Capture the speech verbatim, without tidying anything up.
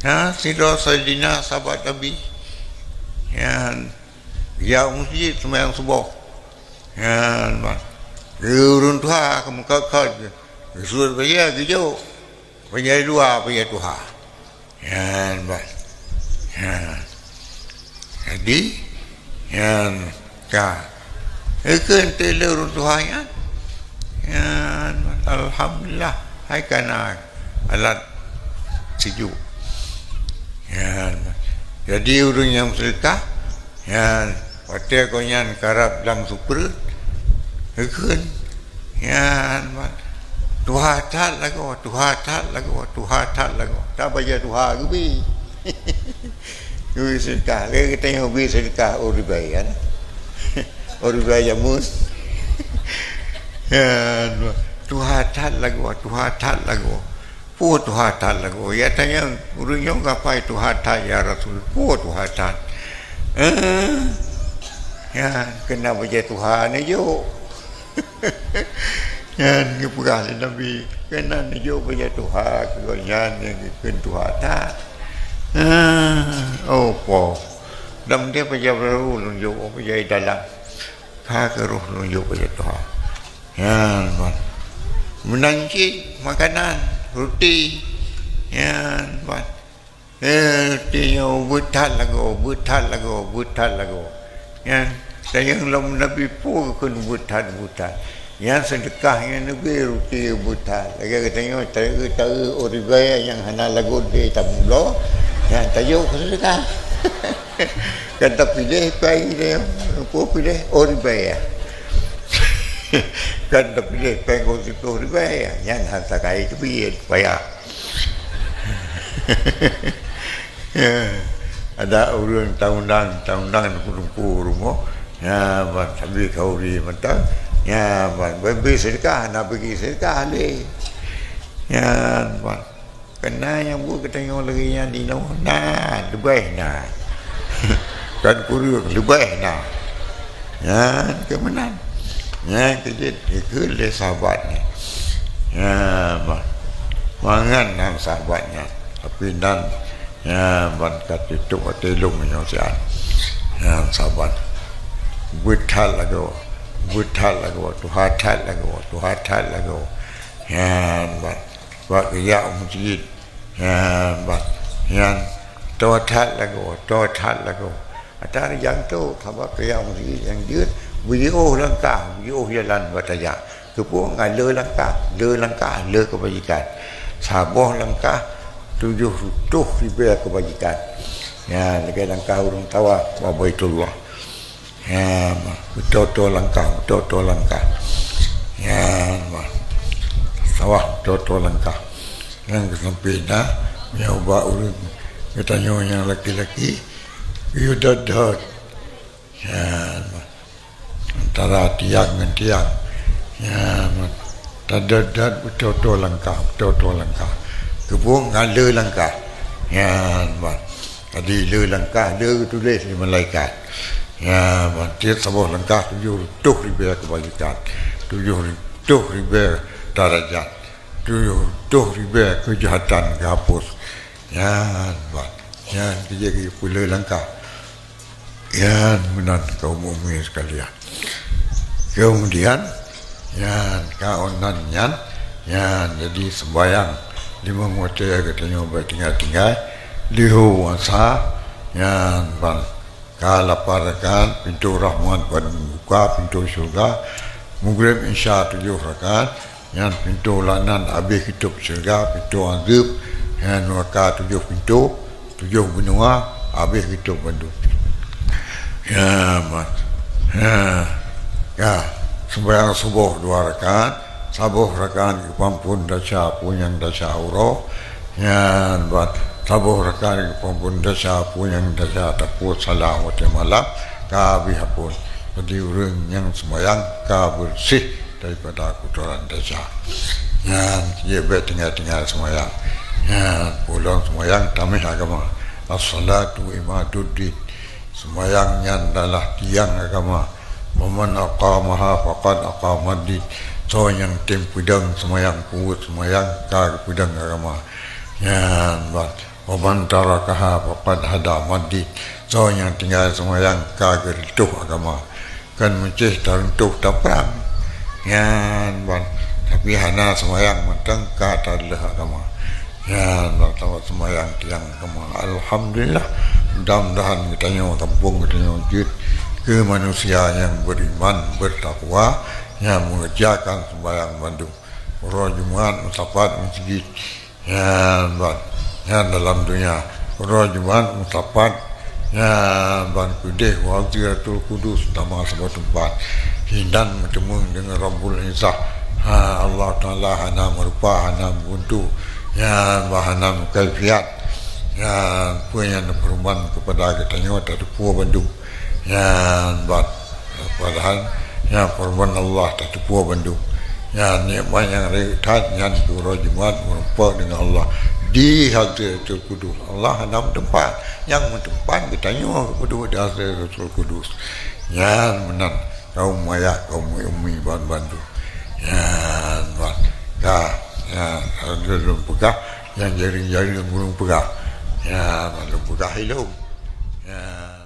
Nah, sidroe Saidina sahabat Nabi, nyan, jak u meuseujid seumayang suboh. Nyan, bah. Ureuëng tuha keumeukot-kot, geusut bajée geujok. Bajée dua, bajée tuha. Nyan, bah. Nyan. Jadi, nyan, ka. Ikheun teuleu ureuëng tuha nyan. Nyan, alhamdulillah, hai ka na alat sijuek. Nyan. Jadi, ureuëng nyang meuseudeukah, nyan, watée gobnyan karab lam supreut, ikheun. Nyan, bah. Tuha that lagoe, tuha that lagoe, tuha that lagoe. Tabajée tuha geubi. Geubi seudeukah. Lagée geutanyoe geubi seudeukah, oh, ribée, kan? Oh, ribée jameun. Nyan, bah. Tuha that lagoe, tuha that lagoe. Peue tuha that lagoe? Ya tanyong, ureuëng nyoe kapai tuha that, ya Rasul? Peue tuha that? Eh? Ya, keunan bajée tuha neujok. Nyan geupeugah lé Nabi, keunan neujok bajée tuha keu gobnyan nyang geukheun tuha that. Eh, oh, po. Lam dia bajée baru lôn jok, bajée dalam. Ka keuroh lôn jok bajée tuha. Nyan, bah. Meunan cit makanan, ruti. Nyan, bah. Eh, ruti nyoe beuet that lagoe, beuet that lagoe, beuet that lagoe. Nyan, tanyong lom Nabi peue kheun beuet that, beuet that. Nyan seudeukah nyan leubeh ruti beuet that. Lagée geutanyoe, taeu-taeu oh ribée nyang hana lagot lé tamulo, nyan tajok keu seudeukah. Kan tapiléh pai dia, peue piléh? Oh ribée. Kan tapiléh pai ngon siplôh ribée, nyan hana takai teubiet, payah. Ya. Ada ureuëng taundang, taundang teungku-teungku rumoh, ya, ban sabe khauri mantong, ya, ban bri seudeukah, na bri seudeukah lé. Ya, ban Keunan nyang buet geutanyoe lagée nyan inoe na, leubeh na. Kan kureueng, leubeh na. Nyan keuh meunan. Nyan keuh jeuet geukheun lé sahabat nyan. Nyan, bah. Mangat nan sahabat nyan. Tapi nan, nyan ban ka tutup até lôn meunyoe siat. Nyan sahabat. Beuet that lagoe. Beuet that lagoe. Tuha that lagoe. Tuha that lagoe. Nyan ban. Bak geujak u meuseujid. Nyan, bah, nyan, toe that lagoe, toe that lagoe. Ata rijang tu, sabab geujak u meuseujid nyang jeuet, beujiôh langkah, beujiôh jalan bak tajak. Keupeue ngon le langkah, le langkah, le keubajikan. Saboh langkah, tujoh reutôh ribée keubajikan. Nyan, lagée langkah ureuëng tawa bak Baitullah. Ya, ma, beutôi-toi langkah, beutôi-toi langkah. Ya, ma. Sawah beutôi-toi langkah. Nyang keusampé na, meunyoe bak ureuëng geutanyoe nyang laki-laki, geuyue dot-dot. Ya, ma. Antara tiang ngon tiang. Ya, ma. Tadot-dot beutôi-toi langkah, beutôi-toi langkah. Keupeue ngon le langkah. Ya, ma. Jadi, le langkah le geutuléh lé malaikat. Ya, ban tiep saboh langkah tujoh reutôh ribée keubajikan, tujoh reutôh ribée darajat, tujoh reutôh ribée keujahatan geuhapus. Nyan, ban, nyan keuh jeuet keu le langkah. Nyan meunan kaum mukmin sekalian. Keumudian, nyan, ka 'oh nan nyan, nyan, jadi seumbahyang limong watée geutanyoe bék tinggai-tinggai, leuhô asa, nyan, ban ka lapan rakaat, pintoe rahmat ban buka, pintoe syeuruga, Maghrib Isya tujoh rakaat, nyan pintoe laknat habéh geutôb syeuruga, pintoe azeueb, nyan neuraka tujoh pintoe, tujoh beunua, habéh geutôb bandum. Ya, ma-, ya, ya, seumbahyang suboh dua rakaat, saboh rakaat geupeuampon desya peue nyang desya uroe, nyan ban saboh rakaat geupeuampon desya peue nyang desya tapeubuet salah watée malam, ka habéh ampon. Jadi ureuëng nyang seumbahyang ka beureuséh daripada keutoran desya. Nyan, jeuet bék tinggai-tinggai seumbahyang. Nyan, peue lom seumbahyang tameh agama. As-salatu imaduddin. Seumbahyang nyan adalah tiang agama. Wa man aqamaha faqad aqamaddin. Soe nyang tem peudong seumbahyang, peubuet seumbahyang, ka geupeudong agama. Nyan, ban. Wa man tarakaha faqad hada maddin. Soe nyang tinggai seumayang ka geureutôh agama. Kan meucéh tareutôh taprang. Nyan ban. Tapi hana seumayang mantong ka taleueh agama. Nyan ban, tawa seumayang tiang agama. Alhamdulillah. Mudah-mudahan geutanyoe, kampung geutanyoe jeuet keu manusia nyang beriman, bertakwa, nyang mengerjakan sembahyang bandum. Uroe Jumat meusapat meuseujid. Nyan ban, nyan dalam donya. Uroe Jumat meusapat, nyan ban keudeh u Hadratul Qudus, tamah saboh teumpat. Hinan meuteumeung deungon Rabbul Izzah. Ha, Allah Taala hana meurupa, hana meubentuk, nyan ban hana meukaifiat. Nyan peue nyang neupeuruman keupada geutanyoe tateupeue bandum. Nyan ban. Padahai nyan peureuman Allah tateupeue bandum. Nyan nikmat nyang rayeuk that nyan keu uroe Jumat meurumpok deungon Allah di Hadratul Qudus. Allah hana meuteumpat. Nyang meuteumpat geutanyoe keudua di Hadratul Qudus. Nyan meunan kaum maya, kaum ummi ban bandum. Nyan ban. Ka, nyan, lôn peugah, nyang jaring-jaring lôn peugah. Nyan, lôn peugah ilôn. Nyan.